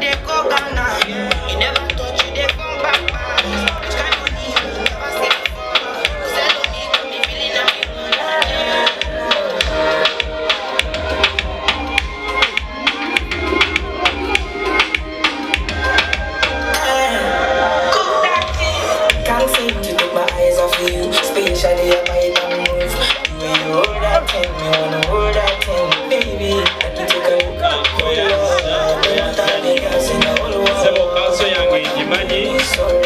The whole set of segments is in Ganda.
Dey go Ghana. You never thought you dey come back fast. Which kind money you never see before? Sell me, got me feeling I'm in. Can't seem to take my eyes off of you. Spatially, I might move. The way you hold that thing, me wanna hold that thing, baby. Let me take a look. Hold up, all the girls in the whole world. Sebo, council yange ngimanyi,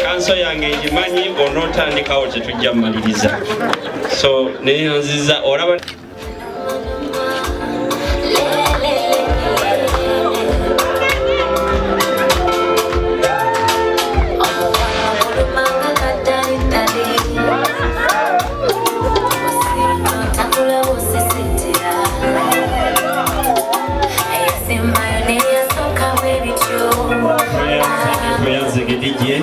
council yange ngimanyi. Onootandikawo tetujja mmaliriza, so neyanziza olaba. Omukwano kaddaliddali takula busisitira eyasembayo neyasooka bwe bityo. Tweyanzege DJ.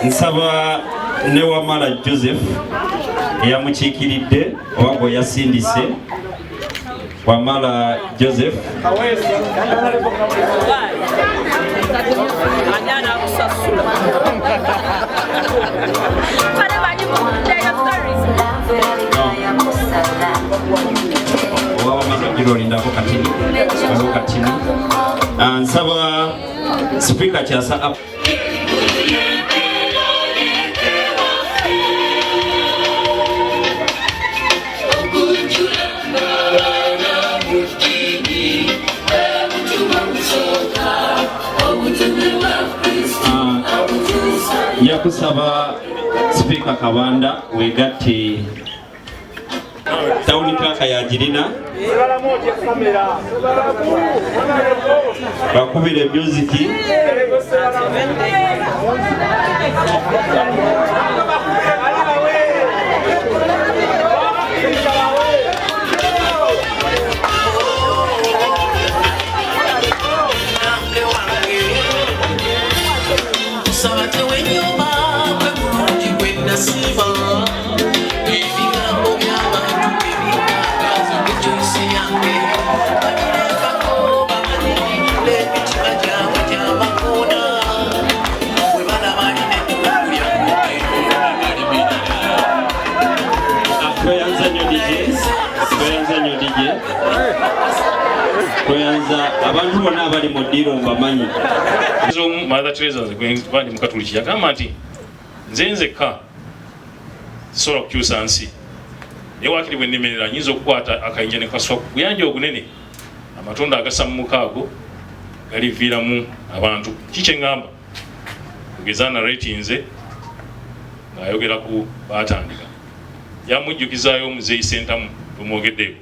Nsaba ne Wamala Joseph eyamukiikiridde oba gwe yasindise, Wamala Joseph. Ani anakusasula? Bale bagimukuddeyo, sorry. Oba Wamala ogira olindako katini, waliwo katini. Nsaba sipiika kyasa. Nja kusaba sipiika Kabanda wegatte town clerk yagirina bakubira music. Nsaba tewenyoma gwe bulungi gwe nasiima. Ebigambo by'abantu ebikakazo ekyusi yange babirekako, bamanyiridde emitima gyabwe gyamakoona bwe balaba nina ettuku lyange. Tweyanza nnyo DJ, tweyanza nnyo DJ, tweyanza abantu bonna abali mu ddiiro mbamanyi. Omu Mother Teresa, nze gwe ndi Mukatuliki, yagamba nti nze nzekka sisobola kukyusa nsi, naye waakiri bwe nnemerera nyinza okukwata akayinja ne kaswa ku guyanja ogunene, amatunda agasa mu mukaago galiviiramu abantu. Ki kye ŋŋamba? Kugeza naratinze ng'ayogera ku baatandika, yamujjukizaayo omuzeeyi Sentamu tumwogeddeeko,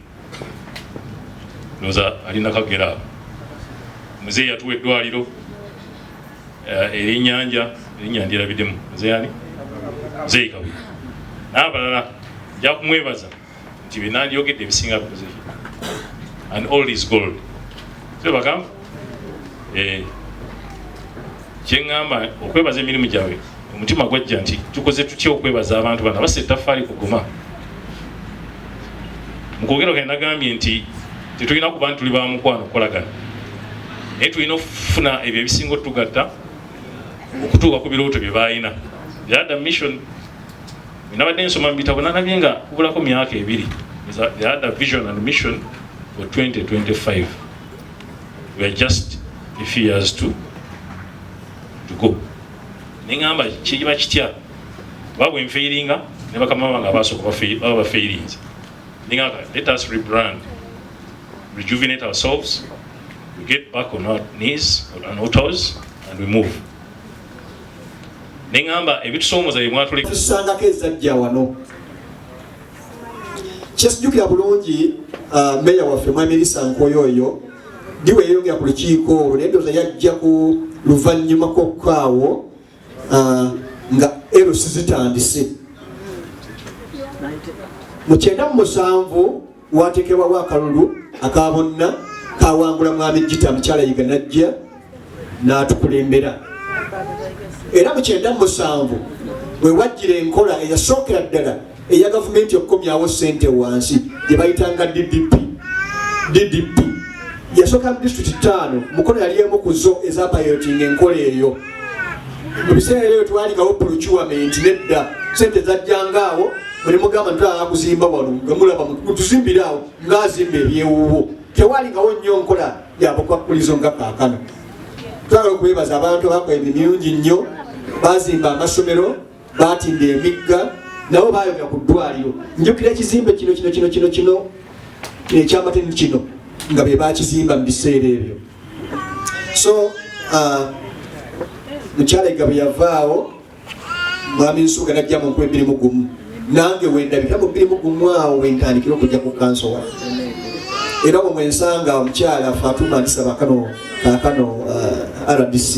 ndowooza alina kagera awo. Muzeeyi yatuwa eddwaliro eryennyanja, erinnya ndyerabiddemu. Muzeeyi ani? Muzeeyi Kabuye n'abalala. Nja kumwebaza nti byenandyogedde ebisinga bikoze, and all is gold. So bagamba kyeŋŋamba okwebaza emirimu gyabwe, omutima gwajja nti tukoze tutya okwebaza abantu bano abassa ettaffaali kuguma. Mu kwogera kwe nagambye nti tetulina kuba nti tuli bamukwano okukolagana, naye tulina okufuna ebyo ebisinga otugatta okutuuka ku birooto bye baalina, the other mission. Nabadde nsoma mu bitabo, nalabye nga kubulako myaka 2. They had a vision and mission for 2025. We are just a few years to go. Neŋŋamba kiba kitya oba bwe nfeiringa ne bakama bange abasooka baba bafeirinze? Neŋŋamba, let us rebrand, rejuvenate ourselves, we get back on our knees, on our toes, and we move. Neŋŋamba ebitusoomoza bye mwatuleka. Tusangako ezajja wano. Kyesijjukira bulungi, meya waffe mwami Erisa Nkoyo oyo di we yeyongera ku lukiiko olwo, naye ndowooza yajja ku luvannyuma kokkaawo nga LC zitandise. Mu 97 wateekebwawo akalulu aka bonna, kawangula mwami Gita mukyala Yiga, najja n'atukulembera. Era mu 97 we wajjira enkola eyasookera ddala eya gavumenti okukomyawo ssente wansi gye bayitanga DDP. DDP Yasooka mu disitulikiti ttaano, Mukono yali emu ku zo ezapayotinga enkola eyo. Mu biseera ebyo twalingawo procurement nedda, sente zajjangaawo buli mugamba ntwala kuzimba wano nga mulaba mutuzimbire awo ng'azimba ebyewuwo. Tewalingawo nnyo nkola yabukwakulizo nga kaakano. Twagala okwebaza abantu abakola emirimu mirungi nnyo, bazimba amasomero, batinda emigga, nabo bayogera ku ddwaliro. Njukira ekizimbe kino kino kino kino kino ekyamateni kino nga be bakizimba mu biseera ebyo. So mukyala Yiga bwe yavaawo, mwami Nsuuga najja mu 2001, nange wendabikira mu 2001 awo wentandikira okujja ku kanso waffe. Era bwe mwensanga omukyala Fatuma Ndisaba kano kaakano RDC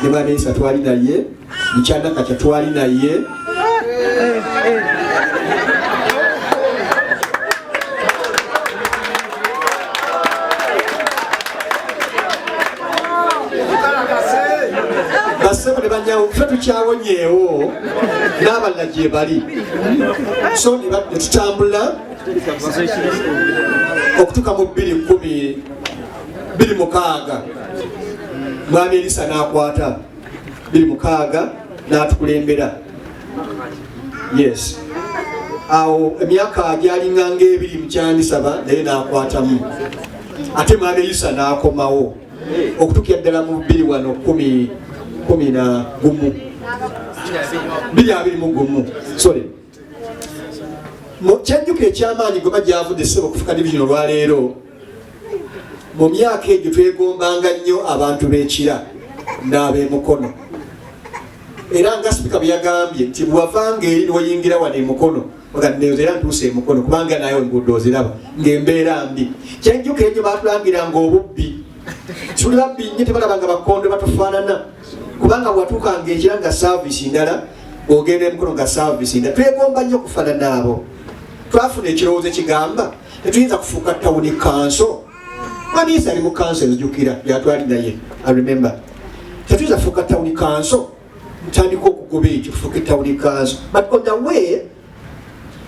ne mwami Isa twali naye, mukyala Nakatya twali naye. Basebo ne banyawo ffe tukyawonyeewo n'abalala gye bali. So ne tutambula okutuuka mu bbiri kkumi bbiri mukaaga, mwami Erisa n'akwata bbiri mukaaga n'atukulembera. Yes, awo emyaka gyalinganga ebiri mukyandisaba naye n'akwatamu, ate mwami Erisa n'akomawo okutuukira ddala mu bbiri wano kumi kumi na gumu bbiri abiri mu gumu, sorry. Kyenjukira ekyamaanyi goma gyavudde ssebo okufuka division olwaleero. Mu myaka egyo twegombanga nnyo abantu b'Ekira n'ab'Emukono, era nga sipika bwe yagambye nti bwewavanga eri niweyingira wano Emukono oganeezo era ntuuse Emukono kubanga naye enguudo oziraba ng'embeera mbi. Kyenjukira egyo baatulangiranga obubbi, tuli babbi nnyo, tebalabanga bakondo batufaanana, kubanga bwatuukanga Ekira nga saaviisi ndala, ogenda Emukono nga saaviisi ndala. Twegomba nnyo okufaanana abo. Twafuna ekirowoozo ekigamba tetuyinza kufuuka tawuni kanso. Mwami Isa ali mu kanso enzijukira yatwali naye, I remember. Tetuyinza kufuuka tawuni kanso, ntandika okugoba ekyo kufuuka tawuni kanso. But on the way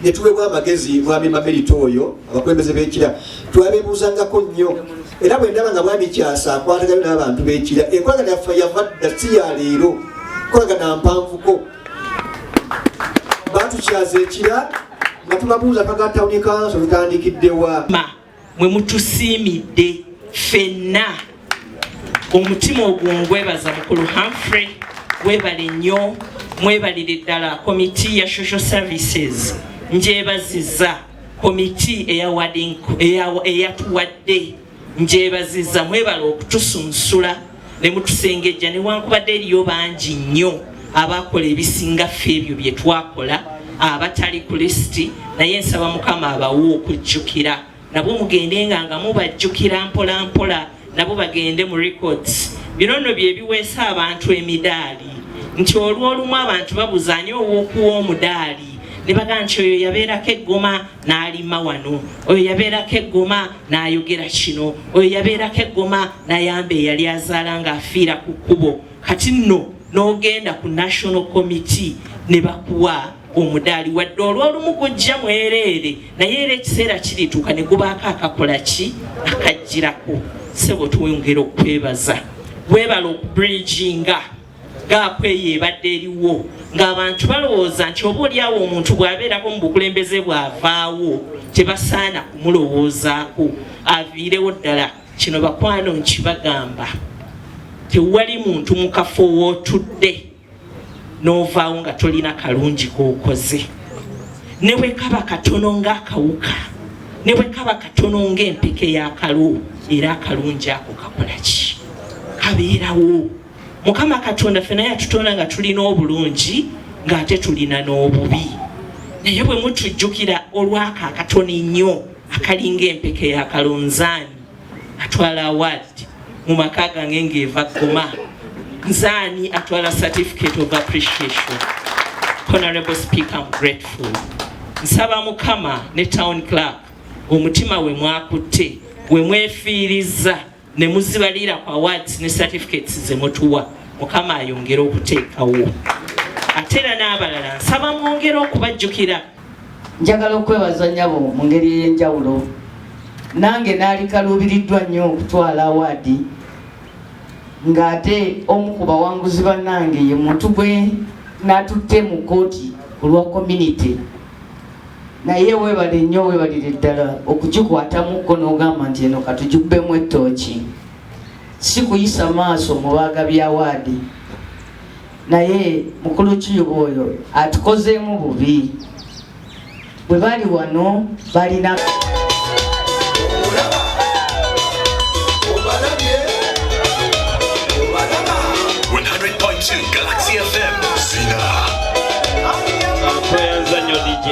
ne tuweebwa amagezi mwami Mamerito oyo, abakulembeze b'Ekira twabeebuuzangako nnyo, era bwe ndaba nga mwami Kyasa akwatagana n'abantu b'Ekira, enkolagana yaffe yava dda, si ya leero, nkolagana mpanvuko. Batukyaza Ekira nga tubabuuza twaga tawuni kanso tutandikiddewa. Mwe mutusiimidde ffenna omutima ogwo ngwebaza mukulu Humphrey, webale nnyo, mwebalire ddala. Komiti ya social services njebaziza, komiti eyatuwadde njebaziza, mwebale okutusunsula ne mutusengejja, newankubadde eriyo bangi nnyo abakola ebisinga ffe ebyo bye twakola abatali ku lisiti, naye nsaba Mukama abawe okujjukira nabo mugendenga nga mubajjukira mpola mpola, nabo bagende mu records. Bino nno bye biweesa abantu emidaali, nti olw'olumu abantu babuza ani ow'okuwa omudaali, ne bagamba nti oyo yabeerako eggoma n'alima wano, oyo yabeerako eggoma n'ayogera kino, oyo yabeerako eggoma n'ayamba eyali azaala ng'afiira ku kkubo. Kati nno n'ogenda ku National Committee ne bakuwa omudaali, wadde olw'olumu gujja mwereere, naye era ekiseera kirituuka ne gubaako akakola ki akajjirako. Ssebo twongera okwebaza, weebala okubridginga gaapu eyo ebadde eriwo ng'abantu balowooza nti oba oliawo omuntu bw'abeerako mu bukulembeze bw'avaawo tebasaana kumulowoozaako, aviirewo ddala. Kino bakwano nkibagamba, tewali muntu mu kafo w'otudde n'ovaawo nga tolina kalungi k'okoze, ne bwe kaba katono ng'akawuka, ne bwe kaba katono ng'empeke y'akalo, era akalungi ako kakola ki? Kabeerawo. Mukama Katonda ffe naye atutonda nga tulina obulungi ng'ate tulina n'obubi, naye bwe mutujjukira olwako akatono ennyo akalinga empeke y'akalonzaani atwala award mu maka gange ng'eva Goma, nzaani atwala certificate of appreciation. Honorable Speaker, I'm grateful. Nsaba Mukama ne town clerk omutima we mwakutte we mwefiiriza ne muzibalira ku awards ne certificates ze mutuwa, Mukama ayongere okuteekawo. Ate era n'abalala nsaba mwongere okubajjukira. Njagala okwebaza nnyabo mu ngeri ey'enjawulo. Nange naalikaluubiriddwa nnyo okutwala awaadi ng'ate omu ku bawanguzi bannange ye muntu gwe natutte mu kkooti ku lwa community. Naye weebale nnyo, weebalire ddala okugikwatamuko n'ogamba nti eno katugikubemu ettooki, si kuyisa maaso mu baagabi awaadi. Naye mukulu Kiyuba oyo atukozeemu bubi. Bwe bali wano balina Galaxy FM. Zina. Tweyanza nnyo DJ.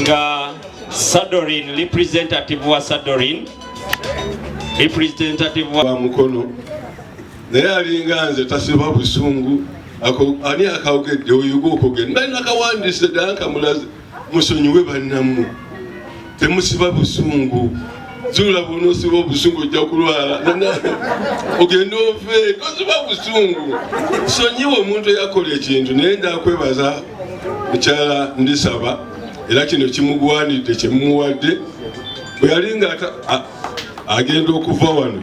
Nga Sadorin, representative wa Sadorin, representative wa Mukono, naye alinga nze tasiba busungu. Ani akawogedde oyo gwokogedde nali nakawandise ddala nkamulaze. Musonyiwe bannammwe, temusiba busungu. Zuula bw'onoosiba obusungu ojja kulwala ogende ove. Tosiba busungu, sonyiwa omuntu eyakola ekintu. Naye ndakwebaza mukyala Ndisaba, era kino kimugwanidde kyemumuwadde. Bwe yali nga agenda okuva wano,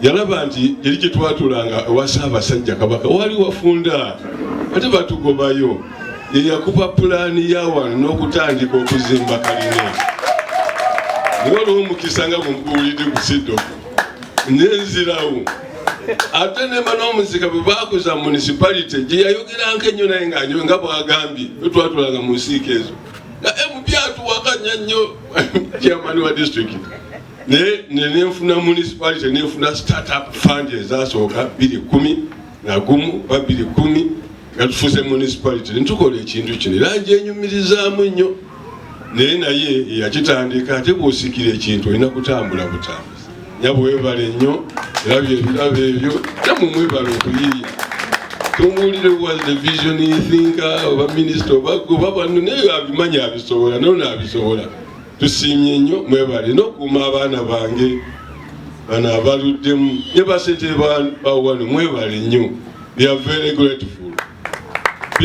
yalaba nti eri gye twatulanga ewa Ssaabasajja Kabaka wali wafunda, ate batugobayo. Ye yakuba pulaani ya wano n'okutandika okuzimba kalina. Naye olw'omukisa nga bwemuguwulidde gusiddo nenzirawo, ate nemba n'omuzika bwe bakuza municipality gye yayogeranko ennyo, naye nga nyo nga bwagambye twatulanga mu nsiiko ezo nga MP atuwakanya nnyo, chairman wa district. Naye nenfuna municipality, nenfuna startup fund ezasooka 2011 ba 2010 nga tufuuse municipality, netukola ekintu kino, era njenyumirizaamu nnyo. Naye yakitandika. Ate bw'osikira ekintu olina kutambula butambuzi. Nyabo, webale nnyo, era byebirabo ebyo. Namwe mwebale okuyiiya. Tumuwulire was the vision thinker oba minisita oba bano, naye abimanyi, abisobola, nono abisobola. Tusiimye nnyo, mwebale n'okuuma abaana bange bano abaluddemu ne basente bawano. Mwebale nnyo, we are very grateful.